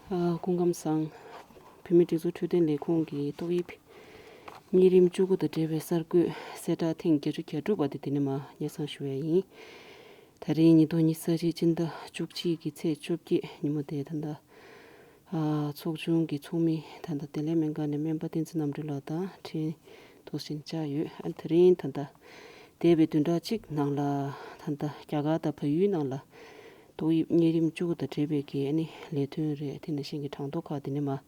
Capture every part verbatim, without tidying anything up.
ཨ། སྐུ་ཁམས་བཟང་། བོད་མིའི་སྒྲིག་འཛུགས་འཕྲོད་བསྟེན་ལས་ཁུངས་ཀྱི་ཏོག་དབྱིབས་གཉན་རིམས་བཅུ་དགུ་དང་འབྲེལ་བའི་གསར་འགོད་གསལ་བསྒྲགས་ཐེངས་བརྒྱད་ཅུ་གྱ་དྲུག་པ་དེ་འདི་ནས་མར་སྙན་སེང་ཞུ་ཡ་ཡིན། ད་རིང་ཉིས་སྟོང་ཉི་ཤུ་རྩ་གཅིག་སྤྱི་ཟླ་བཅུ་གཅིག་གི་ཚེས་བཅོ་བརྒྱད་ཉིན་མོ་དེ་ད་ལྟ། ཨ། ཚོགས་ཆུང་གི་ཚོགས་མི་ད་ལྟ་བདེ་ལེགས་སྨན་ཁང་ནས་སྨན་པ་བསྟན་འཛིན་རྣམ་གྲོལ་ལགས་དང་འཕྲིན་ཐོག་ཕྱིན་བཅར་ཡོད། ཨ། དེ་རིང་ད་ལྟ་འདས་པའི་བདུན་ཕྲག་གཅིག་ནང་ལ་ད་ལྟ་རྒྱ་གར་དང་བལ་ཡུལ་ནང་ལ་ཏོག་དབྱིབས་གཉན་རིམས་བཅུ་དང་འབྲེལ་བའི་གི་ཨ་ནི་ལས་དོན་རེད། དེ་ནང་བཞིན་གྱི་གྲངས་ཐོ་ཁག་དེ་ནས་མར་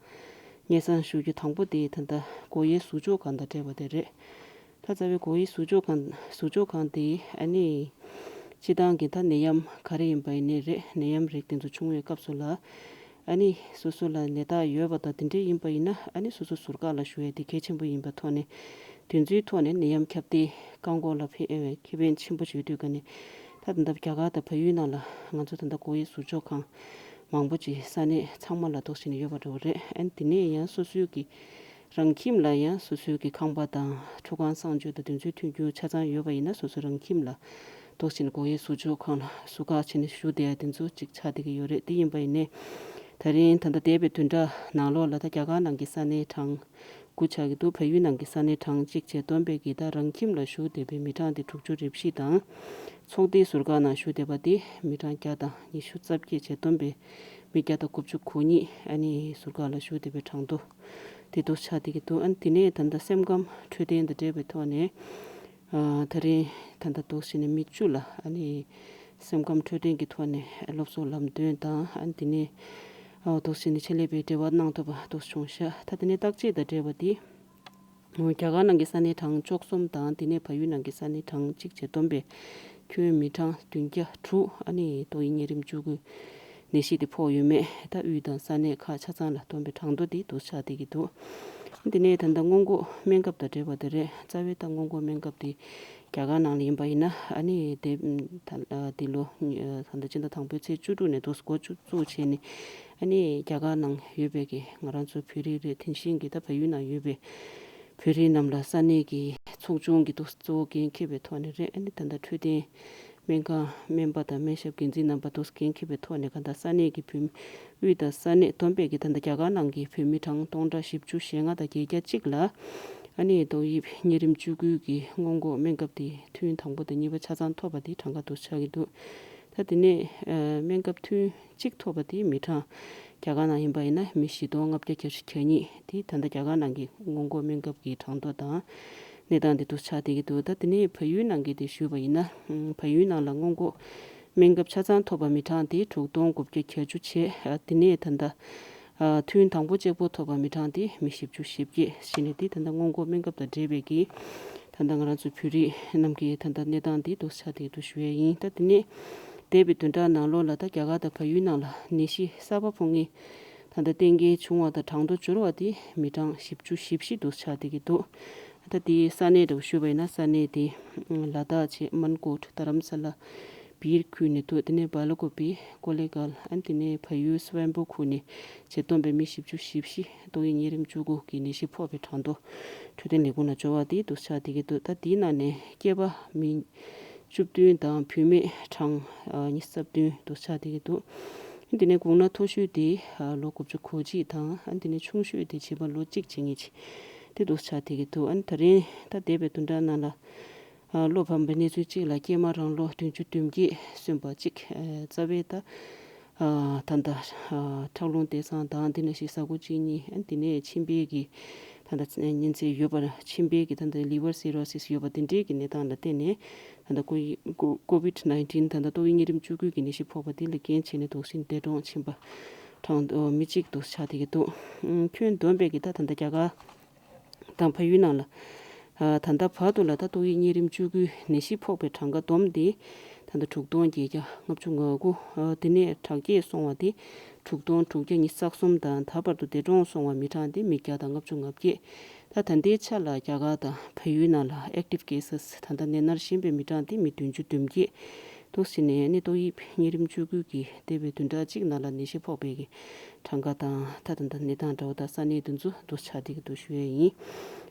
སྙན་སེང་ཞུ་རྒྱུ་དང་པོ་དེ་ད་ལྟ་སྒོ་དབྱེ་ཟུར་འཇོག་ཁང་དང་འབྲེལ་བ་དེ་རེད། ད་རྩ་བའི་སྒོ་དབྱེ་ཟུར་འཇོག་ཁང་ཟུར་འཇོག་ཁང་དེ་ཨ་ནི་སྤྱི་བཏང་གི་ད་ནད་ཡམས་ག་རེ་ཡིན་པ་ཡིན་ནའི་རེད། ནད་ཡམས་རིགས་དེ་ཚོ་བྱུང་བའི་སྐབས་སུ་ལ་ཨ་ནི་སོ་སོ་ལ་ནད་རྟགས་ཡོད་པ་དང་དེ་འདྲས་ཡིན་པ་ཡིན་ན་ཨ་ནི་སོ་སོ་ཟུར་བཀག་ལ་ཞུགས་ཡས་དེ་གལ་ཆེན་པོ་ཡིན་པའི་ཐོག་ནས། དེ་ཚོའི་ཐོག་ནས་ནད་ཡམས་ཁྱབ་གདལ་བཀག་འགོག་ལ་ཕན་ཨེ་ཁེ་ཕན་ཆེན་པོ་ཞིག་ཡོད་དུས་ཀ་ནས། ད་ད་ལྟ་རྒྱ་གར་དང་བལ་ཡུལ་ནང་ལ་ང་ཚོ་ད་ལྟ་སྒོ་དབྱེ་ཟུར་འཇོག་ཁང་མང་པོ་ཅིག་ས་གནས་ཚང་མ་ལ་འདུག་སེ་ནས་ཡོད་པ་འདྲ་བོ་རེད། ཨ་ནི་དེ་ནས་ཡང་སོ་སོའི་གི་རང་ཁྱིམ་ལ་ཡང་སོ་སོའི་གི་ཁང་པ་དང་ཁྲུས་ཁང་གསང་སྤྱོད་དང་དེ་ཚོའི་མཐུན་འགྱུར་ཆ་ཚང་ཡོད་པ་ཡིན་ན་སོ་སོ་རང་ཁྱིམ་ལ་འདུག་སེ་ནས་སྒོ་དབྱེ་ཟུར་འཇོག་ཁང་ལ་ཟུར་བཀག་བྱས་ནས་བཞུགས་བསྡད་ཡ་དེ་ཚོ་ཅིག་ཆགས་བསྡད་ཀྱི་ཡོད་རེད། དེ་ཡིན་པ་ཡིན་ནའི་ད་རིང་ད་ལྟ་འདས་པའི་བདུན་ཕྲག་ནང་ལོགས་ལ་ད་རྒྱ་གར་ནང་གི་ས་གནས་གྲངས་དགུ་ཆགས་ཀྱི་འདུག་བལ་ཡུལ་ནང་གི་ས་གནས་གྲངས་གཅིག་བྱས་བསྡོམས་པའི་གི་ད་རང་ཁྱིམ་ལ་བཞུགས་བསྡད་པའི་མི་གྲངས་དེ་དྲུག་ཅུ་རེ་བཞི་དང་། ཚོགས་སྡེའི་ཟུར་བཀག་ནང་བཞུགས་བསྡད་པ་དེ་མི་གྲངས་བརྒྱ་དང་ཉི་ཤུ་རྩ་བརྒྱད་བྱས་བསྡོམས་པའི་མི་བརྒྱ་དང་དགུ་བཅུ་གོ་གཉིས་ཨ་ནི་ཟུར་བཀག་ལ་བཞུགས་བསྡད་པའི་གྲངས་ཐོ་དེ་འདུག་ཆགས་བསྡད་ཀྱི་འདུག་ཨ་ནི་དེ་ནས་ད་ལྟ་སེམས་ཁམས་འཕྲོད་བསྟེན་དང་འབྲེལ་བའི་ཐོག་ནས། ཨ། ད་རིང་ད་ལྟ་འདུག་སེ་ནས་མི་བཅུ་ལ་ཨ་ནི་སེམས་ཁམས་འཕྲོད་བསྟེན་གྱི་ཐོག་ནས་སློབ་གསོ་ལམ་སྟོན་དང་ཨ་ནི་དེ་ནས་ཨ་འདུག་སེ་ནས་ཆེད་ལས་པའི་འབྲེལ་བ་གནང་ཐུབ་པ་འདུག་སེ་བྱུང་ཤག་ད་དེ་ནས་བརྟག་དཔྱད་དང་འབྲེལ་བ་དེ་རྒྱ་གར་ནང་གི་ས་གནས་གྲངས་བཅུ་གསུམ་དང་དེ་ནས་བལ་ཡུལ་ནང་གི་ས་གནས་གྲངས་གཅིག་བྱས་བསྡོམས་པས་ཁྱོན་མི་གྲངས་བདུན་བརྒྱ་དྲུག་ཨ་ནི་ཏོག་དབྱིབས་གཉན་རིམས་བཅུ་དགུ་ནད་གཞི་དེ་ཕོག་ཡོད་མེད་ད་དབུས་དང་ས་གནས་ཁག་ཆ་ཚང་ལ་བསྡོམས་པའི་གྲངས་ཐོ་དེ་འདུག་ཆགས་བསྡད་ཀྱི་འདུག་དེ་ནས་ད་ལྟ་སྔོན་འགོག་སྨན་ཁབ་དང་འབྲེལ་བ་དེ་རེད། རྩ་བའི་ད་སྔོན་འགོག་སྨན་ཁབ་དེ་རྒྱ་གར་ནང་ལ་ཡིན་པ་ཡིན་ན་ཨ་ནི་དེ་ད་དེ་ལོ་ད་ལྟ་སྤྱི་ཟླ་དང་པོའི་ཚེས་བཅུ་དྲུག་ནས་འདུག་འགོ་བཙུགས་བྱས་ནས་ཨ་ནི་རྒྱ་གར་ནང་ཡོད་པའི་གི་ང་རང་ཚོ་བོད་རིགས་རེད། དེ་བཞིན་གི་ད་བལ་ཡུལ་ནང་ཡོད་པའི་བོད་རིགས་རྣམས་ལ་ས་གནས་ཀྱི་ཚོགས་ཆུང་གི་འདུག་གཙོ་བོ་འགན་འཁྱེར་བའི་ཐོག་ནས་རེད། ཨ་ནི་ད་ལྟ་འཕྲོད་བསྟེན་སྨན་ཁང་སྨན་པ་དང་སྨན་ཞབས་འགན་འཛིན་རྣམ་པ་དང་འགན་འཁྱེར་བའི་ཐོག་ནས་གང་ལྟར་ས་གནས་ཀྱི་བོད་དབུས་དང་ས་གནས་བསྡོམས་པས་ཀྱི་ད་ལྟ་རྒྱ་གར་ནང་གི་བོད་མི་གྲངས་སྟོང་ཕྲག་བཞི་བཅུ་ཞེ་ལྔ་དང་བརྒྱད་བརྒྱ་གཅིག་ལ་ཨ་ནི་ཏོག་དབྱིབས་གཉན་རིམས་བཅུ་དགུ་གི་སྔོན་འགོག་སྨན་ཁབ་དེ་ཐུན་དང་པོ་དང་གཉིས་པ་ཆ་ཚང་ཐོབ་པ་དེ་གྲངས་ཀ་དུ་ཆགས་ཀྱི་འདུག་ད་དེ་ནས་ཨ་སྨན་ཁབ་ཐུན་གཅིག་ཐོབ་པ་དེ་མི་གྲངས་རྒྱ་གར་ནང་ཡིན་པ་ཡིན་ན་མི་བཞི་སྟོང་ལྔ་བརྒྱ་གྱ་གཉིས་དེ་ད་ལྟ་རྒྱ་གར་ནང་གི་སྔོན་འགོག་སྨན་ཁབ་ཀྱི་གྲངས་ཐོ་དང་། གནས་སྟངས་འདི་འདུག་ཆགས་བསྡད་ཀྱི་འདུག་ད་དེ་ནས་བལ་ཡུལ་ནང་གི་དེ་ཞུས་པ་ཡིན་ན། ཨམ། བལ་ཡུལ་ནང་ལ་སྔོན་འགོག་སྨན་ཁབ་ཆ་ཚང་ཐོབ་པ་མི་གྲངས་དེ་དྲུག་སྟོང་དགུ་བརྒྱ་གྱ་བཅུ་བྱས། ཨ། དེ་ནས་ད་ལྟ། ཨ། ཐུན་དང་པོ་གཅིག་པོ་ཐོབ་པ་མི་གྲངས་དེ་མི་བཞི་བཅུ་ཞེ་བརྒྱད་ཟིན་ནས་དེ་ད་ལྟ་སྔོན་འགོག་སྨན་ཁབ་དང་འབྲེལ་བའི་གི་ད་ལྟ་ང་རང་ཚོ་བོད་རིགས་རྣམས་ཀྱི་ད་ལྟ་གནས་སྟངས་འདི་འདུག་ཆགས་བསྡད་ཀྱི་འདུག་ཞུ་ཡས་ཡིན། ད་དེ་ནས་འདས་པའི་བདུན་ཕྲག་ནང་ལོགས་ལ་ད་རྒྱ་གར་དང་བལ་ཡུལ་ནང་ལ་ནད་གཞི་གསར་པ་ཕོག་མཁན་ད་ལྟ་གཏན་འཁེལ་བྱུང་བ་དང་གྲངས་ཐོ་འབྱོར་བ་དེ་མི་གྲངས་བཞི་བཅུ་ཞེ་བཞི་འདུག་ཆགས་བསྡད་ཀྱི་འདུག་ད་དེའི་ས་གནས་འདྲ་བོ་ཞུས་པ་ཡིན་ན་ས་གནས་དེ་ལ་དྭགས་བྱས་མན་ཀོཊ། རྡ་རམ་ས་ལ། སྦིར་ཁུལ་ནས་འདུག་དེ་ནས་སྦེལ་ཀོབ་པི། ཀོ་ལེ་གྷལ། ཨ་ནི་དེ་ནས་བལ་ཡུལ་སུ་ཝན་པུ་ཁུལ་ནས་བྱས་བསྡོམས་པའི་མི་བཞི་བཅུ་ཞེ་བཞི་ཏོག་དབྱིབས་གཉན་རིམས་བཅུ་དགུ་གི་ནད་གཞི་ཕོག་པའི་གྲངས་ཐོ་འཕྲོད་བསྟེན་ལས་ཁུངས་ནང་འབྱོར་བ་དེ་འདུག་ཆགས་བསྡད་ཀྱི་འདུག་ད་དེའི་ནང་ནས་སྐྱེས་པ་མི་བཅུ་བདུན་དང་བུད་མེད་གྲངས་ཉི་ཤུ་རྩ་བདུན་འདུག་ཆགས་བསྡད་ཀྱི་འདུག་དེ་ནས་དགུང་ན་མཐོ་ཤོས་དེ་ལོ་དགུ་བཅུ་གོ་གཅིག་དང་། ཨ་ནི་དེ་ནས་ཆུང་ཤོས་དེ་བྱིས་པ་ལོ་གཅིག་བྱེད་མཁན་ཅིག་དེ་འདུག་ཆགས་བསྡད་ཀྱི་འདུག་ཨ་ནི་ད་རིང་ད་འདས་པའི་བདུན་ཕྲག་ནང་ལ་ཨ་བློ་ཕམ་པའི་གནས་ཚུལ་གཅིག་ལ་སྐྱེས་མ་རང་ལོ་བདུན་ཅུ་དོན་བརྒྱད་སོན་པ་གཅིག་ཨ་རྩ་བའི་ད་ཨ་ད་ལྟ་ཨ་ཁྲག་རླུང་བརྟེན་སང་དང་དེ་ནང་བཞིན་གཟའ་སྐར་གཅིག་གཉིས། ཨ་ནི་དེ་ནས་མཆིན་པའི་གི་ད་ལྟ་གཉན་ཚད་ཡོད་པ། མཆིན་པའི་གི་ད་ལྟ་ལི་ཝར་སི་རོ་སིས་ཡོད་པ་དེ་འདྲའི་གི་གནས་སྟངས་ལ་བརྟེན་ནས་ད་ལྟ་ཀོ་ཀོ་ཀོ་བིད་ནའིན་ཊིན་ད་ལྟ་ཏོག་དབྱིབས་གཉན་རིམས་བཅུ་དགུ་གི་ནད་གཞི་ཕོག་པ་དེ་ལ་རྐྱེན་བྱས་ནས་འདུག་སེ་འདས་གྲོངས་ཕྱིན་པ་གྲངས་མི་གཅིག་འདུག་ཆགས་བསྡད་ཀྱི་འདུག་ཁྱོན་བསྡོམས་པའི་གི་ད་ད་ལྟ་རྒྱ་གར་དང་བལ་ཡུལ་ནང་ལ་ཨ་ད་ལྟ་བར་དུ་ལ་ད་ཏོག་དབྱིབས་གཉན་རིམས་བཅུ་དགུའི་ནད་གཞི་ཕོག་པའི་གྲངས་ཀ་བསྡོམས་ཏེ་ད་ལྟ་དྲུག་སྟོང་བརྒྱད་བརྒྱ་ལྔ་བཅུ་ང་དགུ། ཨ་དེ་ནས་དྲག་སྐྱེད་སོང་བ་དེ་དྲུག་སྟོང་དྲུག་བརྒྱ་ཉི་ཤུ་རྩ་གསུམ་དང་། ད་བར་དུ་འདས་གྲོངས་སོང་བ་མི་གྲངས་དེ་མི་བརྒྱ་དང་ལྔ་བཅུ་ང་བརྒྱད། ད་ད་ལྟའི་ཆ་ལ་རྒྱ་གར་དང་བལ་ཡུལ་ནང་ལ་ཨེག་ཊིབ་ཀེ་སེས་ད་ལྟ་ནད་མནར་བཞིན་པའི་མི་གྲངས་དེ་མི་བདུན་ཅུ་དོན་བརྒྱད་འདུག་ཟེར་ནས་ནི་ཏོག་དབྱིབས་གཉན་རིམས་བཅུ་དགུ་གི་འདས་པའི་བདུན་ཕྲག་གཅིག་ནང་ལ་ནད་གཞི་ཕོག་པའི་གི་གྲངས་ཀ་དང་། ད་ད་ལྟ་གནས་སྟངས་འདྲ་བོ་དང་ས་གནས་དེ་ཚོ་འདུག་ཆགས་བསྡད་ཀྱི་འདུག་ཞུ་ཡས་ཡིན།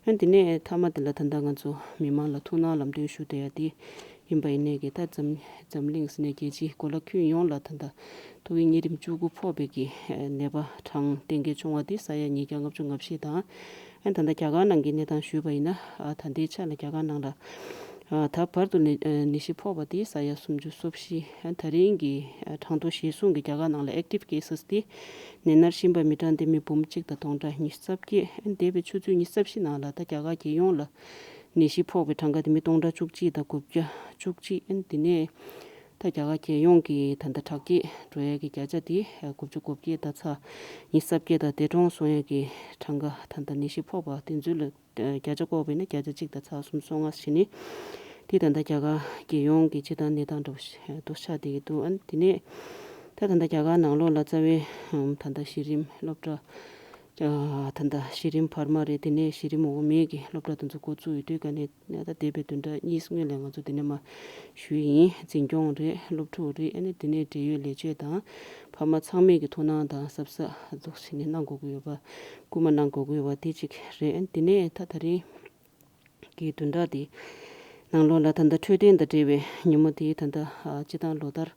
ཨ་དེ་ནས་མཐའ་མ་དེ་ལ་ད་ལྟ་ང་ཚོ་མི་མང་ལ་ཐུགས་སྣང་ལམ་སྟོན་ཞུ་བསྡད་ཡ་དེ་ཡིན་པ་ཡིན་ནའི་གི་ད་འཛམ་འཛམ་གླིང་ཟེར་ནས་རྒྱལ་སྤྱི་གོ་ལ་ཁྱོན་ཡོངས་ལ་ད་ལྟ་ཏོག་དབྱིབས་གཉན་རིམས་བཅུ་དགུ་ཕོག་པའི་གི་ནད་པ་གྲངས་གཏན་འཁེལ་བྱུང་བ་དེ་ས་ཡ་ཉིས་བརྒྱ་ལྔ་བཅུ་ང་བཞི་དང་། ཨ་ད་ལྟ་རྒྱ་གར་ནང་གི་གནས་སྟངས་ཞུས་པ་ཡིན་ན་ཨ་ད་ལྟའི་ཆ་ལ་རྒྱ་གར་ནང་ལ་ཨ་ད་བར་དུ་ནད་ནད་གཞི་ཕོག་པ་དེ་ས་ཡ་སུམ་ཅུ་སོ་བཞི། ཨ་ད་རིང་གི་ཨ་གྲངས་ཐོ་གཞིར་བཟུང་གི་རྒྱ་གར་ནང་ལ་ཨེག་ཊིབ་ཀེ་སེས་དེ་ནད་མནར་གཤིན་པ་མི་གྲངས་དེ་མི་འབུམ་གཅིག་དང་སྟོང་ཕྲག་ཉི་ཤུ་རྩ་བརྒྱད། ཨ་འདས་པའི་ཆུ་ཚོད་ཉི་ཤུ་རྩ་བཞི་ནང་ལ་ད་རྒྱ་གར་རྒྱལ་ཡོངས་ལ་ནད་གཞི་ཕོག་པའི་གྲངས་ཀ་དེ་མི་སྟོང་ཕྲག་བཅུ་གཅིག་དང་དགུ་བརྒྱ་བཅུ་གཅིག། ཨ་དེ་ནས་ད་རྒྱ་གར་རྒྱལ་ཡོངས་ཀྱི་ད་ལྟ་དྲག་སྐྱེད་འགྲོ་ཡ་གི་བརྒྱ་ཆ་དེ་དགུ་བཅུ་གོ་བརྒྱད་དང་ཚེག་ཉི་ཤུ་རྩ་བརྒྱད་དང་འདས་གྲོངས་སོང་ཡ་གི་གྲངས་ཀ་ད་ལྟ་ནད་གཞི་ཕོག་པ་དེ་ཚོ་ལ་བརྒྱ་ཆ་བཀོད་པ་ཡིན་ན་བརྒྱ་ཆ་གཅིག་དང་ཚེག་སུམ་ཅུ་སོ་ལྔ་ཞིག་ནི། དེ་ད་ལྟ་རྒྱ་གར་རྒྱལ་ཡོངས་ཀྱི་སྤྱི་བཏང་གནས་སྟངས་འདྲ་བོ་ཞིག་འདུག་ཆགས་བསྡད་ཀྱི་འདུག་ཨ་ནི་དེ་ནས་ད་ད་ལྟ་རྒྱ་གར་ནང་ལོགས་ལ་རྩ་བའི་ད་ལྟ་གཞི་རིམ་སློབ་གྲྭ། ད་ལྟ་གཞི་རིམ་བར་མ་རེད། དེ་ནས་གཞི་རིམ་འོག་མའི་གི་སློབ་གྲྭ་དེ་ཚོ་འགོ་བཙུགས་ཡོད་དུས་ག་ནས་ད་ལྟ་འདས་པའི་བདུན་ཕྲག་གཉིས་སྔོན་ལ་ང་ཚོ་དེ་ནས་མ་ཞུས་ཡིན། འཛིན་སྐྱོང་རེད། སློབ་ཕྲུག་རེད། ཨ་ནི་དེ་ནས་འབྲེལ་ཡོད་ལས་བྱེད་དང་ཕ་མ་ཚང་མས་ཀྱི་ཐུགས་སྣང་དང་གཟབ་གཟབ་འདུག་བྱས་ནས་གནང་དགོས་ཀྱི་ཡོད་པ། སྐུལ་མ་གནང་དགོས་ཀྱི་ཡོད་པ་དེ་གཅིག་རེད། ཨ་ནི་དེ་ནས་ད་ད་རིང་གི་བདུན་ཕྲག་དེ་ནང་ལོགས་ལ་ད་ལྟ་འཕྲོད་བསྟེན་དང་འབྲེལ་བའི་ཉིན་མོ་དེ་ད་ལྟ་སྤྱི་བཏང་ལོ་ལྟར་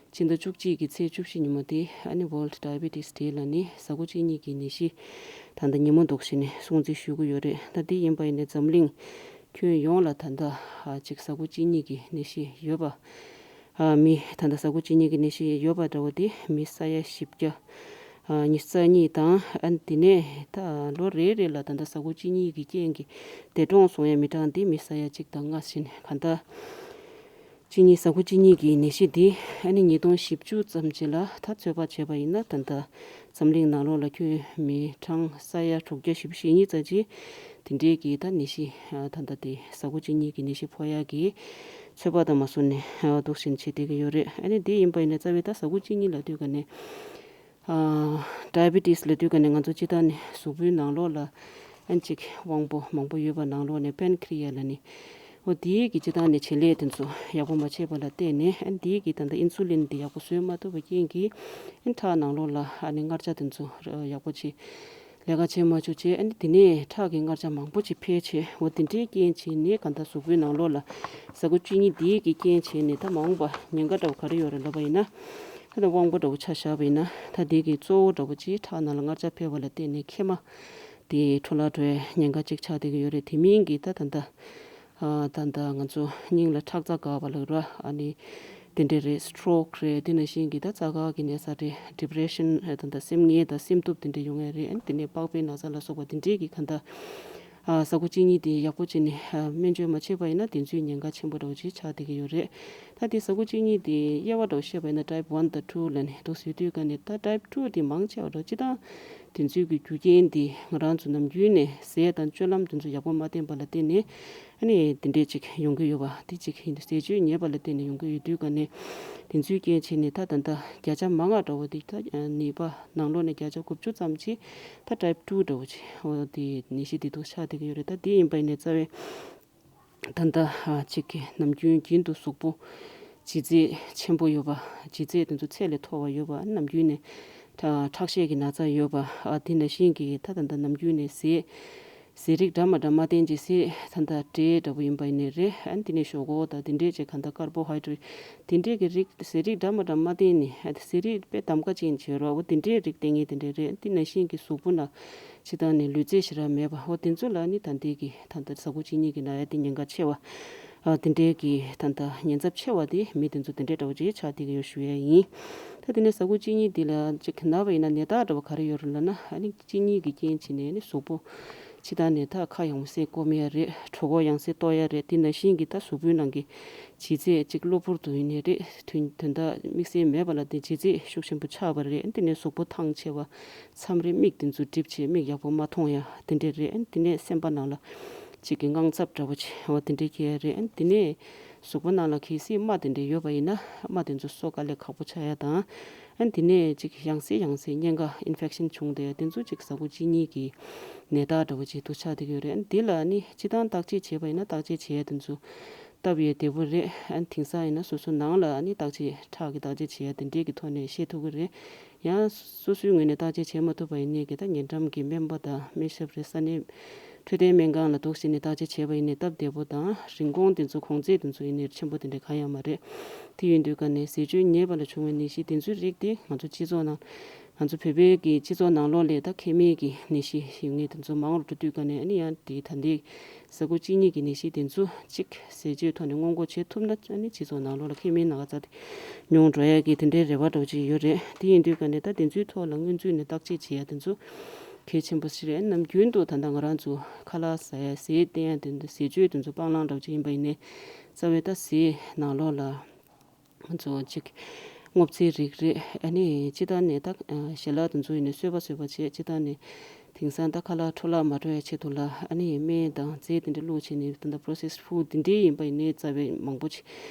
ཕྱི་ཟླ་བཅུ་གཅིག་གི་ཚེས་བཅུ་བཞི་ཉིན་མོ་དེ་ཨ་ནི་World Diabetes Day ལ་ནི་ཟ་ཁུ་གཅིན་སྙི་གི་ནད་གཞི་ད་ལྟ་ཉིན་མོ་འདུག་བྱས་ནས་སྲུང་བརྩི་ཞུ་གི་ཡོད་རེད། ད་དེ་ཡིན་པ་ཡིན་ནའི་འཛམ་གླིང་ཁྱོན་ཡོངས་ལ་ད་ལྟ་ཅིག་ཟ་ཁུ་གཅིན་སྙི་གི་ནད་གཞི་ཡོད་པ། མི་ད་ལྟ་ཟ་ཁུ་གཅིན་སྙི་གི་ནད་གཞི་ཡོད་པ་འདྲ་བོ་དེ་མི་ས་ཡ་བཞི་བརྒྱ་ཉི་ཤུ་རྩ་གཉིས་དང་། ཨ་དེ་ནས་ད་ལོ་རེ་རེ་ལ་ད་ལྟ་ཟ་ཁུ་གཅིན་སྙི་གི་རྐྱེན་གྱིས་འདས་གྲོངས་སོང་ཡ་མི་གྲངས་དེ་མི་ས་ཡ་གཅིག་དང་ལྔ་ཟིན་གང་ལྟར། གཅིན་སྙི་ཟ་ཁུ་གཅིན་སྙི་གི་ནད་གཞི་འདི་ཨ་ནི་ཉིས་སྟོང་བཞི་བཅུ་ཙམ་ཅིག་ལ་ད་ཚོད་དཔག་བྱས་པ་ཡིན་ན་ད་ལྟ་འཛམ་གླིང་ནང་ལོགས་ལ་ཁྱོན་མི་གྲངས་ས་ཡ་དྲུག་བརྒྱ་བཞི་བཅུ་ཞེ་གཉིས་ཙམ་ཅིག་དེ་འདྲའི་གི་ད་ནད་གཞི་ད་ལྟ་དེ་ཟ་ཁུ་གཅིན་སྙི་གི་ནད་གཞི་ཕོག་ཡ་གི་ཚོད་དཔག་དང་མ་སོང་ནས་འདུག་བཞིན་བྱེད་བསྡད་ཀྱི་ཡོད་རེད། ཨ་ནི་དེ་ཡིན་པ་ཡིན་ན་རྩ་བའི་ད་ཟ་ཁུ་གཅིན་སྙི་ལབ་དུས་ག་ནས་Diabetes ལབ་དུས་ག་ནས་ང་ཚོ་སྤྱི་བཏང་ནས་གཟུགས་པོའི་ནང་ལོགས་ལ་ཨན་ཅིག་དབང་པོ་མང་པོ་ཡོད་པ་ནང་ལོགས་ནས་པན་ཁི་རི་ཡ་ལ་ནི་འོ་དེའི་གི་སྤྱི་བཏང་ནས་བྱེད་ལས་དེ་ཚོ་ཡག་པོ་མ་བྱས་པ་ལ་བརྟེན་ནས་ཨན་དེའི་གི་ད་ལྟ་ཨིན་སུ་ལིན་དེ་ཡག་པོ་བཟོས་མ་ཐུབ་པའི་རྐྱེན་གྱིས་ཨན་ཁྲག་ནང་ལོགས་ལ་ཨ་ནི་མངར་ཆ་དེ་ཚོ་ཡག་པོ་བྱེད་ལས་ཀ་བྱེད་མ་བཅུག་བྱས། ཨ་ནི་དེ་ནས་ཁྲག་གི་མངར་ཆ་མང་པོ་ཅིག་འཕེལ་བྱས། འོ་དེ་འདྲའི་རྐྱེན་བྱས་ནས་གང་ལྟར་གཟུགས་པོའི་ནང་ལོགས་ལ་ཟ་ཁུ་གཅིན་སྙི་དེའི་གི་རྐྱེན་བྱས་ནས་ད་མ་འོངས་པ་ཉེན་ཁ་འདྲ་བོ་ག་རེ་ཡོད་རེད་ལབ་པ་ཡིན་ན། ད་ལྟ་དབང་པོ་འདྲ་བོ་ཆ་བཞག་པ་ཡིན་ན་ད་དེ་གི་གཙོ་བོ་འདྲ་བོ་ཅིག་ཁྲག་ནང་ལ་མངར་ཆ་འཕེལ་བ་ལ་བརྟེན་ནས་མཁལ་མ་དེ་འཕྲོ་བརླག་འགྲོ་ཡའི་ཉེན་ཁ་ཅིག་ཆགས་བསྡད་ཀྱི་ཡོད་རེད། དེ་མིན་གྱི་ད་ད་ལྟ་ཨ་ད་ལྟ་ང་ཚོ་སྙིང་ལ་ཁྲག་རྩ་འགག་པ་ལབ་ར་ཨ་ནི་དེ་འདྲས་རེད། སི་ཊོག་རེད། དེ་ནང་བཞིན་གྱི་ད་རྩ་འགག་གི་ནད་རྩ་རེད། ཌི་པི་རེ་ཤན་ད་ལྟ་སེམས་ངལ་དང་སེམས་སྡུག་དེ་འདྲས་ཡོང་ཡ་རེད། ཨ་ནི་དེ་ནས་པགས་པའི་ན་ཚ་ལ་སོགས་པ་དེ་འདྲས་ཀྱི་གང་ལྟར། ཨ་ཟ་ཁུ་གཅིན་སྙི་དེ་ཡག་པོ་བྱས་ནས་ཨ་སྨན་བཅོས་མ་བྱས་པ་ཡིན་ན་དེ་ཚོའི་ཉེན་ཁ་ཆེན་པོ་འདྲ་བོ་ཅིག་ཆགས་བསྡད་ཀྱི་ཡོད་རེད། ད་དེ་ཟ་ཁུ་གཅིན་སྙི་དེ་དབྱེ་བ་འདྲ་བོ་བཤད་པ་ཡིན་ན་ཊའིབ་ཝན་དང་ཊུ་ལབ་ནས་འདུག་ཟེར་དུས་ག་ནས་ད་ཊའིབ་ཊུ་དེ་མང་ཆེ་བ་འདྲ་བོ་སྤྱི་བཏང་དེ་ཚོའི་གི་རྒྱུ་རྐྱེན་དེ་ང་རང་ཚོ་ནམ་རྒྱུན་ནས་ཟས་དང་སྤྱོད་ལམ་དེ་ཚོ་ཡག་པོ་མ་བསྟེན་པ་ལ་བརྟེན་ནས་ཨ་ནི་དེ་འདྲས་ཅིག་ཡོང་གི་ཡོད་པ་དེ་གཅིག་ཡིན། ཟས་སྤྱོད་ཉེས་པ་ལ་བརྟེན་ནས་ཡོང་གི་ཡོད་དུས་ག་ནས་དེ་ཚོའི་རྐྱེན་བྱས་ནས་ད་ད་ལྟ་བརྒྱ་ཆ་མང་བ་འདྲ་བོ་དེ་ད་ནད་པ་ནང་ལོགས་ནས་བརྒྱ་ཆ་དགུ་བཅུ་ཙམ་ཅིག་ད་ཊའིབ་ཊུ་འདྲ་བོ་ཅིག་འོ་དེ་ནད་གཞི་དེ་འདུག་ཆགས་བསྡད་ཀྱི་ཡོད་རེད། ད་དེ་ཡིན་པ་ཡིན་ནའི་རྩ་བའི་ད་ལྟ་ཨ་གཅིག་གི་ནམ་རྒྱུན་རྒྱུན་དུ་གཟུགས་པོ་ལྗིད་ཚད་ཆེན་པོ་ཡོད་པ། ལྗིད་ཚད་དེ་ཚོ་ཚད་ལས་མཐོ་བ་ཡོད་པ། ནམ་རྒྱུན་ནས་ཁྲག་ཤེད་ཀྱི་ན་ཚ་ཡོད་པ། ཨ་དེ་ནང་བཞིན་གྱི་ད་ད་ལྟ་ནམ་རྒྱུན་ནས་ཟས་ཟས་རིགས་འདྲ་མ་འདྲ་མ་བསྟེན་ཅིག་ཟས་ད་ལྟ་འབྲས་འདྲ་པོ་ཡིན་པ་ཡིན་ནའི་རེད། ཨ་དེ་ནས་ཞོག་ཁོག་དང་དེ་འདྲས་ཅིག་གང་ལྟར་ཀར་བོ་ཧའི་ཌེ་རེ་ཊི་དེ་འདྲས་ཀྱི་རིགས་ཟས་རིགས་འདྲ་མ་འདྲ་མ་བསྟེན་ནས་ཨ་ཟས་རིགས་དཔེ་གདམ་ག་ཅན་བྱེད་རོགས་འོ་དེ་འདྲས་རིགས་བསྟེན་ངེས་དེ་འདྲས་རེད། དེ་ནང་བཞིན་གྱི་གཟུགས་པོ་ན་ཕྱི་ཐང་ནས་ལུས་རྩལ་ཞེ་དྲག་མེད་པ་འོ་དེ་ཚོ་ལ་ནི་ད་ལྟའི་གི་ད་ལྟ་ཟ་ཁུ་གཅིན་སྙི་གི་ན་ཡ་དེ་ཉེན་ཁ་ཆེ་བ། ཨ་དེ་འདྲའི་གི་ད་ལྟ་ཉེན་ཚབས་ཆེ་བ་དེ་མི་དེ་ཚོ་དེ་འདྲའི་འདྲ་བོ་ཅིག་ཆགས་བསྡད་ཀྱི་ཡོད་ཞུ་ཡ་ཡིན། ད་དེ་ནས་ཟ་ཁུ་གཅིན་སྙི་འདི་ལ་ཅིག་ན་བ་ཡིན་ན་ནད་རྟགས་འདྲ་བོ་ག་རེ་ཡོད་རེད་ལབ་ན་ཨ་ནི་གཅིན་སྙི་གི་རྐྱེན་བྱས་ནས་ནི་གཟུགས་པོ་ཕྱི་ཐང་ནས་ད་ཁ་ཡང་སེ་སྐོམ་ཡ་རེད། གྲོད་ཁོག་ཡང་སེ་ལྟོགས་ཡ་རེད། དེ་ནང་བཞིན་གི་ད་གཟུགས་པོའི་ནང་གི་ལྗིད་ཚད་ཅིག་གློ་བུར་དུ་ཡིན་ནའི་རེད། དོན་དོན་དག་དམིགས་བསལ་མེད་པ་ལ་བརྟེན་ལྗིད་ཚད་ཤུགས་ཆེན་པོ་ཆགས་པ་རེད། དེ་ནས་གཟུགས་པོ་ཐང་ཆད་པ། མཚམས་རེ་མིག་དེ་ཚོ་འགྲིབ་བྱས་མིག་ཡག་པོ་མ་མཐོང་ཡ་དེ་འདྲས་རེད། དེ་ནས་སེམས་པ་ནང་ལ་ཅིག་གི་དངངས་འཚབ་འདྲ་བོ་ཅིག་འོ་དེ་འདྲས་སྐྱེ་ཡ་རེད། དེ་ནས་གཟུགས་པོ་ནང་ལ་གལ་སྲིད་རྨ་དེ་འདྲས་ཡོད་པ་ཡིན་ན་རྨ་དེ་ཚོ་གསོ་དཀའ་ལས་ཁག་པོ་ཆགས་ཡ་དང་། དེ་ནས་ཅིག་ཡང་སེ་ཡང་སེ་གཉན་ཁ་ཨིན་ཕེག་ཤན་བྱུང་བསྡད་ཡ་དེ་ཚོ་ཅིག་ཟ་ཁུ་གཅིན་སྙི་གི་ནད་རྟགས་འདྲ་བོ་ཅིག་ཏུ་ཆགས་བསྡད་ཀྱི་ཡོད་རེད། དེ་ལ་ནི་སྤྱི་བཏང་བརྟག་དཔྱད་བྱས་པ་ཡིན་ན་བརྟག་དཔྱད་བྱས་ཡ་དེ་ཚོ་སྟབས་ཡས་བདེ་པོ་རེད། ཨ་དེང་སང་ཡིན་ན་སོ་སོ་ནང་ལ་ཨ་ནི་བརྟག་དཔྱད་ཁྲག་གི་བརྟག་དཔྱད་བྱེད་ཡ་དེ་འདྲས་ཀྱི་ཐོག་ནས་ཤེས་ཐུབ་ཀྱི་རེད། ཡང་སོ་སོའི་ངོས་ནས་བརྟག་དཔྱད་བྱེད་མ་ཐུབ་པ་ཡིན་ནའི་གི་ད་ཉེ་འགྲམ་གྱི་སྨན་པ་དང་སྨན་ཞབས་རེད། ས་གནས་ འཕྲོད་བསྟེན་སྨན་ཁང་ལ་འདུག་སེ་ནས་བརྟག་དཔྱད་བྱས་པ་ཡིན་ནའི་སྟབས་བདེ་པོ་དང་རིན་གོང་དེ་ཚོ་གོང་ཚད་དེ་ཚོ་ཡིན་ནའི་ཆེན་པོ་དེ་འདྲ་གང་ཡང་མ་རེད། དེ་ཡིན་དུས་ཀ་ནས་ཟས་སྤྱོད་ཉེས་པ་ལ་བྱུང་བའི་ནད་གཞི་དེ་ཚོའི་རིགས་དེ་ང་ཚོ་སྤྱི་ཚོགས་ནང་ང་ཚོ་བོད་པའི་གི་སྤྱི་ཚོགས་ནང་ལོགས་ལ་ད་ཁེ་མེད་ཀྱི་ནད་གཞི་ཡོད་མཁན་དེ་ཚོ་མང་རུ་འགྲོ་དུས་ཀ་ནས་ཨ་ནི་ཡང་དེ་ད་ལྟའི་ཟ་ཁུ་གཅིན་སྙི་གི་ནད་གཞི་དེ་ཚོ་གཅིག་ཟས་སྤྱོད་ཐོག་ནས་སྔོན་འགོག་བྱེད་ཐུབ་ན་ཨ་ནི་སྤྱི་ཚོགས་ནང་ལོགས་ལ་ཁེ་མེད་ན་ག་ཚ་དེ་ཉུང་འགྲོ་ཡ་གི་དེ་འདྲའི་རེ་བ་འདྲ་བོ་ཅིག་ཡོད་རེད། དེ་ཡིན་དུས་ཀ་ནས་ད་དེ་ཚོའི་ཐོག་ལ་སྔོན་ཚུད་ནས་བརྟག་དཔྱད་བྱེད་ཡ་དེ་ཚོ་གལ་ཆེན་པོ་ཞིག་རེད། ནམ་རྒྱུན་དུ་ད་ལྟ་ང་རང་ཚོ་ཁ་ལག་ཟ་ཡ་ཟས་བསྟེན་ཡ་དེ་འདྲ་ཟས་སྤྱོད་དེ་ཚོ་སྤང་བླང་འདྲ་བོ་ཅིག་ཡིན་པ་ཡིན་ནའི་རྩ་བའི་ད་ཟས་ནང་ལོགས་ལ་ང་ཚོ་གཅིག་སྔོ་ཚལ་རིགས་རེད། ཨ་ནི་སྤྱི་བཏང་ནས་ད་ཞལ་ལག་དེ་ཚོ་ཡིན་ནའི་སོས་པ་སོས་པ་བྱས། སྤྱི་བཏང་ནས་དེང་སང་ད་ཁ་ལག་འཕྲོ་བརླག་མ་འགྲོ་ཡ་ཆེད་དུ་ལ་ཨ་ནི་སྨན་དང་རྫས་དེ་འདྲ་བླུགས་བྱས་ནས་ད་ལྟ་processed food དེ་འདྲའི་ཡིན་པ་ཡིན་ནའི་རྩ་བའི་མང་པོ་ཅིག་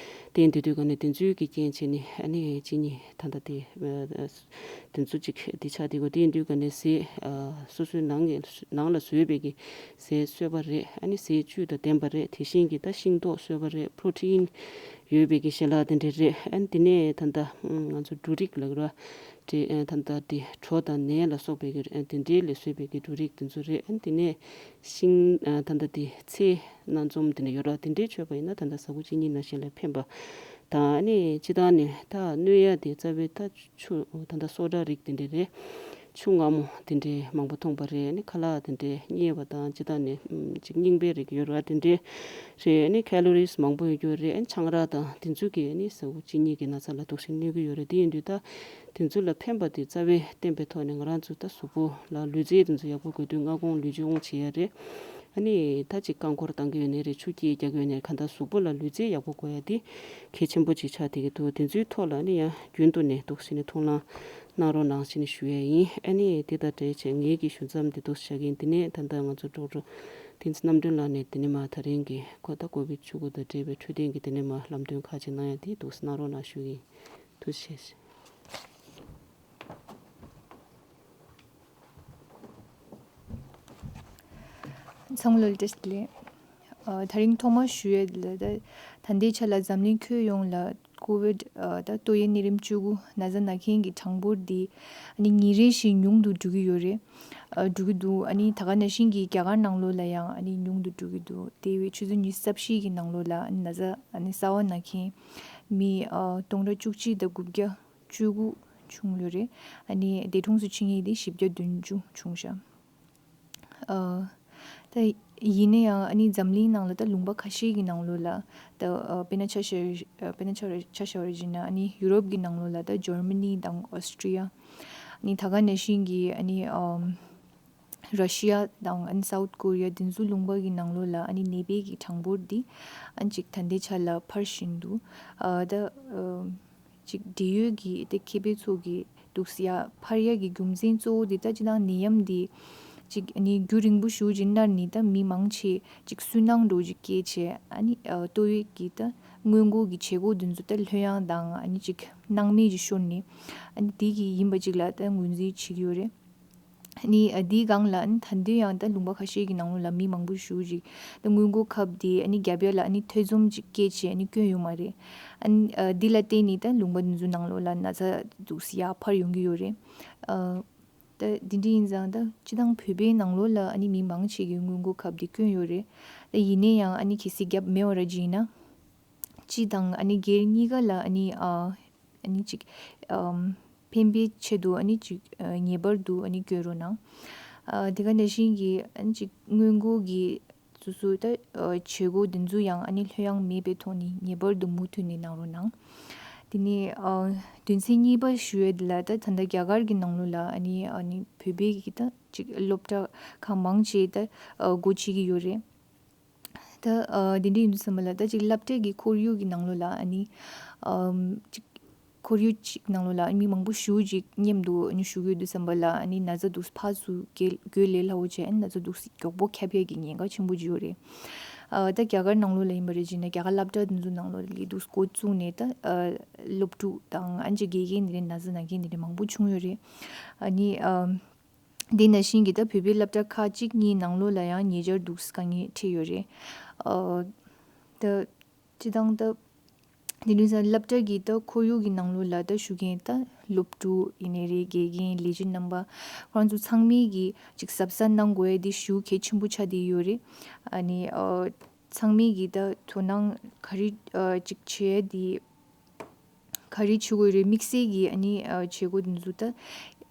བསྟེན་བསྡད་དུས་ཀ་ནས་དེ་ཚོའི་གི་རྐྱེན་བྱས་ནས་ཨ་ནི་གཅིན་སྙི་ད་ལྟ་དེ་དེ་ཚོ་ཅིག་དེ་ཆགས་བསྡད་ཀྱི་ཡོད། དེ་ཡིན་དུས་ཀ་ནས་ཟས་སོ་སོའི་ནང་གི་ནང་ལ་བཟོས་པའི་གི་ཟས་སོས་པ་རེད། ཨ་ནི་ཟས་བཅུད་དང་ལྡན་པ་རེད། དེ་བཞིན་གྱི་ད་ཤིང་ཏོག་སོས་པ་རེད། པྲོ་ཊིན་ཡོད་པའི་གི་ཞལ་ལག་དེ་འདྲ་རེད། ཨ་ནི་དེ་ནས་ད་ལྟ་ང་ཚོ་འབྲུ་རིགས་ལ་ར་དེ་ད་ལྟ་དེ་གྲོ་དང་ནས་ལ་སོགས་པའི་གི་དེ་འདྲའི་ལས་བཟོས་པའི་གི་འབྲུ་རིགས་དེ་ཚོ་རེད། ཨ་ནི་དེ་ནས་ཤིང་ད་ལྟ་དེ་ཚལ་སྣ་འཛོམས་དེ་འདྲ་ཡོད་ར། དེ་འདྲའི་མཆོད་པ་ཡིན་ན་ད་ལྟ་ཟ་ཁུ་གཅིན་སྙི་ནང་བཞིན་ལ་ཕན་པ་དང་། ཨ་ནི་སྤྱི་བཏང་ནས་ད་གནོད་ཡ་དེ་རྩ་བའི་ད་ཆུ་ད་ལྟ་སོ་ཌ་རིགས་དེ་འདྲ་རེད། ཆུ་མངར་མོ་དེ་འདྲའི་མང་པོ་འཐུང་པ་རེད། ཨ་ནི་ཁ་ལག་དེ་འདྲའི་མཉེ་བ་དང་སྤྱི་བཏང་ནས་ཅིག་རྙིང་པའི་རིགས་ཡོད་ར་དེ་འདྲའི་རེད། ཨ་ནི་ཁེ་ལོ་རིས་མང་པོ་ཡོད་རྒྱུ་རེད། ཨ་ནི་ཆང་རག་དང་དེ་ཚོ་གིས་ཨ་ནི་ཟ་ཁུ་གཅིན་སྙི་གི་ན་ཚ་ལ་འདུག་སེ་གནོད་ཀྱི་ཡོད་རེད། དེ་ཡིན་དུས་ད་དེ་ཚོ་ལ་ཕན་པ་དེ་རྩ་བའི་བསྟེན་པའི་ཐོག་ནས་ང་རང་ཚོ་ད་གཟུགས་པོ་ལ་ལུས་རྩལ་དེ་ཚོ་ཡག་པོ་དགོས་དུས་སྔ་དགོང་ལུས་སྦྱོང་བྱེད་ཡ་རེད། ཨ་ནི་ད་ཅིག་རྐང་འཁོར་བཏང་གི་ཡོད་ནའི་རེད། ཆུ་སྐྱེས་རྒྱག་གི་ཡོད་ནའི་རེད། གང་ལྟར་གཟུགས་པོ་ལ་ལུས་རྩལ་ཡག་པོ་དགོས་ཡ་དེ་གལ་ཆེན་པོ་ཅིག་ཆགས་བསྡད་ཀྱི་འདུག་དེ་ཚོའི་ཐོག་ལ་ཨ་ནི་ཡང་རྒྱུན་དུ་ནས་འདུག་སེ་ནས་ཐུགས་སྣང་གནང་རོགས་གནང་ཞེས་ནས་ཞུ་ཡ་ཡིན། ཨ་ནི་དེ་དང་འབྲེལ་བྱས་ངེད་ཀྱི་ཞུ་མཚམས་འདི་འདུག་སེ་བཞག་གི་ཡིན། དེ་ནས་ད་ལྟ་ང་ཚོ་ཌོག་ཊར་བསྟན་འཛིན་རྣམ་གྲོལ་ལགས་ནས་དེ་ནས་མར་ད་རིང་གི་ཁོ་ད་ཀོ་བིད་བཅུ་དགུ་དང་འབྲེལ་བའི་འཕྲོད་བསྟེན་གྱི་དེ་ནས་མར་ལམ་སྟོན་ཁག་ཅིག་གནང་ཡ་དེ་འདུག་སེ་གནང་རོགས་གནང་ཞུ་གི་ཡིན། ཐུགས་རྗེ་ཆེ། ཚང་མ་ལ་བཀྲ་ཤིས་བདེ་ལེགས། ཨ། ད་རིང་ཐོག་མར་ཞུ་ཡས་ལ་ད་ད་ལྟའི་ཆ་ལ་འཛམ་གླིང་ཁྱོན་ཡོངས་ལ་ཀོ་བིད་ཨ་ད་ཏོག་དབྱིབས་ནད་རིམས་བཅུ་དགུ་ན་ཚ་ན་མཁན་གྱི་གྲངས་འབོར་འདི་ཨ་ནི་ཉིན་རེ་བཞིན་ཉུང་དུ་འགྲོ་གི་ཡོད་རེད། ཨ་འགྲོ་གི་འདུག་ཨ་ནི་ད་ག་ནང་བཞིན་གྱི་རྒྱ་གར་ནང་ལོགས་ལ་ཡང་ཨ་ནི་ཉུང་དུ་འགྲོ་གི་འདུག་དེ་བས་ཆུ་ཚོད་ཉི་ཤུ་རྩ་བཞི་གི་ནང་ལོགས་ལ་ཨ་ནི་ན་ཚ་ཨ་ནི་གསར་པ་ན་མཁན་མི་ཨ་སྟོང་ཕྲག་བཅུ་གཅིག་དང་དགུ་བརྒྱ་བཅུ་དགུ་བྱུང་ཡོད་རེད། ཨ་ནི་འདས་གྲོངས་སུ་ཕྱིན་མཁན་དེ་བཞི་བརྒྱ་བདུན་ཅུ་བྱུང་ཤག་ཨ་ད་ཡིན་ན་ཡང་ཨ་ནི་འཛམ་གླིང་ནང་ལ་ད་ལུང་པ་ཁ་ཤས་ཀྱི་ནང་ལོགས་ལ་ད་ཨ་དཔེར་ན་ཆ་བཞག་ཨ་དཔེར་ན་ཆ་ཆ་བཞག་པ་ཡིན་ན་ཨ་ནི་ཡུ་རོབ་ཀྱི་ནང་ལོགས་ལ་ད་ཇར་མ་ནི་དང་ཨོ་སི་ཊི་རི་ཡ། ཨ་ནི་ད་ག་ནང་བཞིན་གྱི་ཨ་ནི་ཨམ་ར་ཤི་ཡ་དང་ཨ་ནི་སའུ་ཐི་ཀོ་རི་ཡ་དེ་ཚོ་ལུང་པ་གི་ནང་ལོགས་ལ་ཨ་ནི་ནད་པའི་གི་གྲངས་འབོར་འདི་ཨ་ནི་ཅིག་ད་ལྟའི་ཆ་ལ་འཕར་བཞིན་འདུག་ཨ་ད་ཨམ་ཅིག་འབྲེལ་ཡོད་ཀྱི་དེ་མཁས་པའི་ཚོ་གི་འདུག་སེ་ཡ་འཕར་ཡ་གི་རྒྱུ་མཚན་གཙོ་བོ་དེ་ད་སྤྱིར་བཏང་ནད་ཡམས་འདི་ཅིག་ཨ་ནི་རྒྱུན་རིང་པོ་ཞིག་ཅིག་མནར་ནས་ད་མི་མང་ཆེ་ཅིག་སུན་སྣང་འདྲ་བོ་ཅིག་སྐྱེས་བྱས། ཨ་ནི་ཨ་ཏོག་དབྱིབས་ཀྱི་ད་སྔོན་འགོག་གི་བྱེད་སྒོ་འདི་ཚོ་ད་ལྷོད་ཡངས་དང་ཨ་ནི་ཅིག་སྣང་མེད་ཅིག་ཤོར་ནས་ཨ་ནི་དེ་གི་ཡིན་པ་ཅིག་ལ་ད་ངོས་འཛིན་བྱེད་ཀྱི་ཡོད་རེད། ཨ་ནི་ཨ་དེའི་སྒང་ལ་ཨ་ནི་ད་དུང་ཡང་ད་ལུང་པ་ཁ་ཤས་ཀྱི་ནང་ལོགས་ལ་མི་མང་པོ་ཞིག་ཅིག་ད་སྔོན་འགོག་ཁབ་དེ་ཨ་ནི་བརྒྱབ་ཡ་ལ་ཨ་ནི་ཐེ་ཚོམ་ཅིག་སྐྱེས་བྱས་ཨ་ནི་བསྐྱོན་ཡོད་མ་རེད། ཨ་ནི་ཨ་འདི་ལ་བརྟེན་ནས་ད་ལུང་པ་འདི་ཚོའི་ནང་ལོགས་ལ་ན་ཚ་འདུག་སེ་ཡར་འཕར་ཡོང་གི་ཡོད་རེད། ཨ་ད་འདི་འདྲ་ཡིན་ཙང་ད་སྤྱིར་བཏང་བོད་པའི་ནང་ལོགས་ལ་ཨ་ནི་མི་མང་ཆེ་གིས་སྔོན་འགོག་ཁབ་དེ་བསྐྱོན་ཡོད་རེད། ད་ཡིན་ན་ཡང་ཨ་ནི་གལ་སྲིད་བརྒྱབ་མེད་པ་ར་ཅིག་ཡིན་ན་སྤྱི་དང་ཨ་ནི་སྒེར་གཉིས་ཀ་ལ་ཨ་ནི་ཨ་ཨ་ནི་ཅིག་ཨམ་ཕན་པའི་ཆེད་དུ་ཨ་ནི་ཅིག་ཨ་ངེས་པར་དུ་ཨ་ནི་བསྐྱོན་རོགས་གནང་། ཨ་དེ་ག་ནང་བཞིན་གྱི་ཨ་ནི་ཅིག་སྔོན་འགོག་གི་སོ་སོའི་ད་ཨ་བྱེད་སྒོ་འདི་ཚོ་ཡང་ཨ་ནི་ལྷོད་ཡངས་མེད་པའི་ཐོག་ནས་ངེས་པར་དུ་མུ་མཐུད་ནས་གནང་རོགས་གནང་། དེ་ནས་ཨ་དོན་ཚན་གཉིས་པ་ཞུ་ཡས་འདི་ལ་ད་ད་ལྟ་རྒྱ་གར་གྱི་ནང་ལོགས་ལ་ཨ་ནི་ཨ་ནི་བོད་པའི་གི་ད་ཅིག་སློབ་གྲྭ་ཁག་མང་ཆེ་ད་ཨ་སྒོ་ཕྱེ་གི་ཡོད་རེད། ད་ཨ་དེ་འདྲ་ཡིན་དུས་ཙམ་པ་ལ་ད་ཅིག་སློབ་གྲྭ་གི་ཁོར་ཡུག་གི་ནང་ལོགས་ལ་ཨ་ནི་ཨམ་ཅིག་ཁོར་ཡུག་ཅིག་ནང་ལོགས་ལ་ཨ་ནི་མི་མང་པོ་ཞེ་པོ་ཅིག་མཉམ་དུ་ཨ་ནི་བཞུགས་ཡོད་དུས་ཙམ་པ་ལ་ཨ་ནི་ན་ཚ་འདུག་ཕར་ཚུར་འགོས་འགོས་ལས་སླ་པོ་བྱས། ཨ་ནི་ན་ཚ་འདུག་མགྱོགས་པོ་ཁྱབ་ཡས་ཀྱི་ཉེན་ཁ་ཆེན་པོ་ཅིག་ཡོད་རེད། ཨ་ད་རྒྱ་གར་ནང་ལོགས་ལ་ཡིན་པ་རེད་ཅེ་ན་རྒྱ་གར་སློབ་གྲྭ་དེ་ཚོ་ནང་ལོགས་ལ་འདུག་འགོ་བཙུགས་ནས་ད་ཨ་སློབ་ཕྲུག་དང་ཨ་ནི་ཅིག་དགེ་རྒན་དེ་འདྲའི་ན་ཚ་ན་མཁན་དེ་འདྲ་མང་པོ་བྱུང་ཡོད་རེད། ཨ་ནི་ཨམ། དེ་ནང་བཞིན་གྱི་ད་བོད་པའི་སློབ་གྲྭ་ཁག་གཅིག་གཉིས་ནང་ལོགས་ལ་ཡང་ཉེ་ཆར་འདུག་དཀའ་ངལ་འཕྲད་ཡོད་རེད། ཨ་ད་སྤྱིར་བཏང་ད་ དེ་འདྲ་ས་སློབ་གྲྭ་གི་ད་ཁོར་ཡུག་གི་ནང་ལོགས་ལ་ད་ཞུགས་མཁན་ད་སློབ་ཕྲུག་ཡིན་ནའི་རེད། དགེ་རྒན་ལས་བྱེད་རྣམ་པ་ཁོང་ཚོ་ཚང་མས་གི་ཅིག་གཟབ་གཟབ་གནང་དགོས་ཡ་དེ་ཞེ་པོ་གལ་ཆེན་པོ་ཆགས་བསྡད་ཡོད་རེད། ཨ་ནི་ཨ་ཚང་མས་གི་ད་དོ་སྣང་ག་རེ་ཨ་ཅིག་བྱེད་ཡ་དེ་ག་རེ་བྱེད་དགོས་རེད། དམིགས་བསལ་གྱི་ཨ་ནི་ཨ་བྱེད་སྒོ་འདི་ཚོ་ད་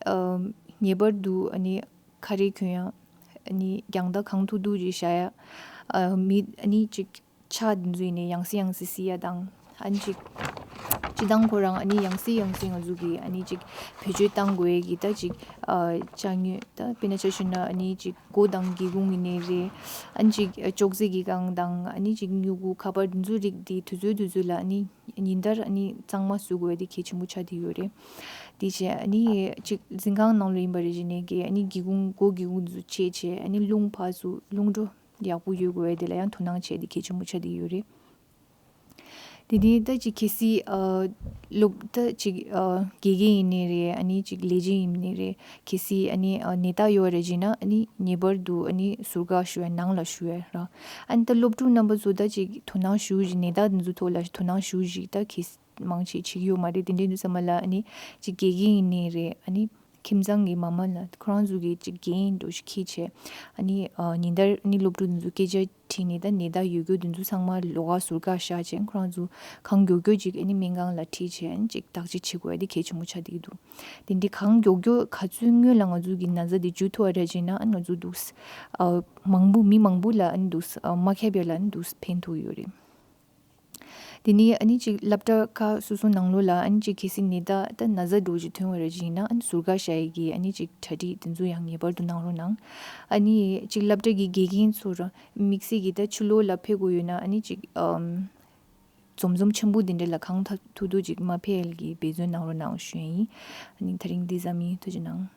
ཨ་ངེས་པར་དུ་ཨ་ནི་ག་རེ་གྱོན་ཡ། ཨ་ནི་རྒྱང་ཐག་གང་ཐུབ་ཐུབ་ཅིག་བཞག་ཡ། ཨ་མི་ཨ་ནི་ཅིག་ཕྱག་འདི་ཚོ་ཡིན་ནའི་ཡང་སེ་ཡང་སེ་བསིལ་ཡ་དང་། ཨ་ནི་ཅིག་སྤྱིར་བཏང་ཁོ་རང་ཨ་ནི་ཡང་སེ་ཡང་སེ་ང་ཚོ་གི་ཨ་ནི་ཅིག་བེད་སྤྱོད་གཏང་དགོས་ཡ་གི་ད་ཅིག་ཨ་ཅ་དངོས་ད་དཔེར་ན་ཆ་བཞག་ན་ཨ་ནི་ཅིག་སྒོ་དང་སྒེའུ་ཁུང་ཡིན་ནའི་རེད། ཨ་ནི་ཅིག་ཅོག་ཙེ་གི་སྒང་དང་ཨ་ནི་ཅིག་སྨྱུ་གུ་ཁ་པར་འདི་ཚོ་རིགས་དེ་དུས་ཚོད་དུས་ཚོད་ལ་ཨ་ནི་ཉིན་ལྟར་ཨ་ནི་གཙང་མ་བཟོ་དགོས་ཡ་དེ་གལ་ཆེན་པོ་ཆགས་བསྡད་ཡོད་རེད། དེ་བྱས་ཨ་ནི་ཅིག་འཛིན་ཁང་ནང་ལ་ཡིན་པ་རེད་བྱས་ནས་གི་ཨ་ནི་སྒེའུ་ཁུང་སྒོ་སྒེའུ་ཁུང་དེ་ཚོ་ཕྱེ་བྱས་ཨ་ནི་རླུང་ཕར་ཚུར་རླུང་འགྲོ་ཡག་པོ་ཡོད་དགོས་ཡ་དེ་ལ་ཡང་དོ་སྣང་བྱས་ཏེ་གལ་ཆེན་པོ་ཆགས་བསྡད་ཡོད་རེད། དེ་ནས་ད་ཅིག་གལ་སྲིད་ཨ་སློབ་ད་ཅིག་ཨ་དགེ་རྒན་ཡིན་ནའི་རེད། ཨ་ནི་ཅིག་ལས་བྱེད་ཡིན་ནའི་རེད། གལ་སྲིད་ཨ་ནི་ཨ་ནད་རྟགས་ཡོད་རེད་བྱས་ན་ཨ་ནི་ངེས་པར་དུ་ཨ་ནི་ཟུར་བཀག་ཞུ་ཡ་ནང་ལ་ཞུ་ཡ་ར། ཨ་ནི་ད་སློབ་ཕྲུག་རྣམ་པ་ཚོ་ད་ཅིག་དོ་སྣང་ཞུ་བཞིན་ནད་རྟགས་འདི་ཚོ་ཐོག་ལ་དོ་སྣང་ཞུ་བཞིན་ད་གལ་སྲིད་མང་ཆེ་བྱེད་ཀྱི་ཡོད་མ་རེད། དེ་འདྲའི་དུས་ཙམ་པ་ལ་ཨ་ནི་ཅིག་དགེ་རྒན་ཡིན་ནའི་རེད། ཨ་ནི་ཁྱིམ་ཚང་གི་མ་མ་ལ་ཁོ་རང་ཚོ་གི་ཅིག་འགན་འདྲ་ཞིག་འཁྱེར་བྱས་ཨ་ནི་ཨ་ཉིན་ལྟར་ཨ་ནི་སློབ་ཕྲུག་འདི་ཚོ་སྐད་ཆ་དྲིས་ནས་ད་ནད་རྟགས་ཡོད་རྒྱུ་འདི་ཚོ་ཚང་མ་ལོགས་ཀ་ཟུར་བཀག་བཞག་བྱས་ཁོ་རང་ཚོ་གང་མགྱོགས་མགྱོགས་ཅིག་ཨ་ནི་སྨན་ཁང་ལ་ཁྲིད་བྱས་ཨ་ནི་ཅིག་བརྟག་དཔྱད་བྱེད་དགོས་ཡ་དེ་གལ་ཆེན་པོ་ཆགས་བསྡད་ཀྱི་འདུག་དེ་འདྲའི་གང་མགྱོགས་མགྱོགས་ག་ཚོད་སྔོན་ལ་ང་ཚོ་གི་ན་ཚ་དེ་འཇུ་ཐུབ་པ་རེད་བྱས་ན་ཨ་ང་ཚོ་འདུག་ཨ་མང་པོ་མི་མང་པོ་ལ་ཨ་ནི་འདུག་ཨ་མ་ཁྱབ་ཡ་ལ་ཨ་ནི་འདུག་ཕན་ཐོགས་ཡོད་རེད། དེ་ནས་ཨ་ནི་ཅིག་སློབ་གྲྭ་ཁག་སོ་སོ་ནང་ལོགས་ལ་ཨ་ནི་ཅིག་གལ་སྲིད་ནད་རྟགས་ད་ན་ཚ་འདྲ་ཅིག་ཐོན་པ་རེད་བྱས་ན་ཨ་ནི་ཟུར་བཀག་བཞག་ཡས་ཀྱི་ཨ་ནི་ཅིག་གྲ་སྒྲིག་དེ་ཚོ་ཡང་ངེས་པར་དུ་གནང་རོགས་གནང་། ཨ་ནི་ཅིག་སློབ་གྲྭ་གི་དགེ་རྒན་ཚོ་ར་དམིགས་བསལ་གྱི་ད་ཕྱི་ལོགས་ལ་ཕེབས་དགོས་ཡོད་ན་ཨ་ནི་ཅིག་ཨམ་འཛོམས་འཛོམས་ཆེན་པོ་དེ་འདྲ་ལ་གང་ཐུབ་ཐུབ་ཅིག་མ་ཕེབས་ཡས་ཀྱི་འབད་བརྩོན་གནང་རོགས་གནང་ཞུ་ཡས་ཡིན། ཨ་ནི་ད་རིང་འདི་ཙམ་ཡིན། ཐུགས་རྗེ་གནང་།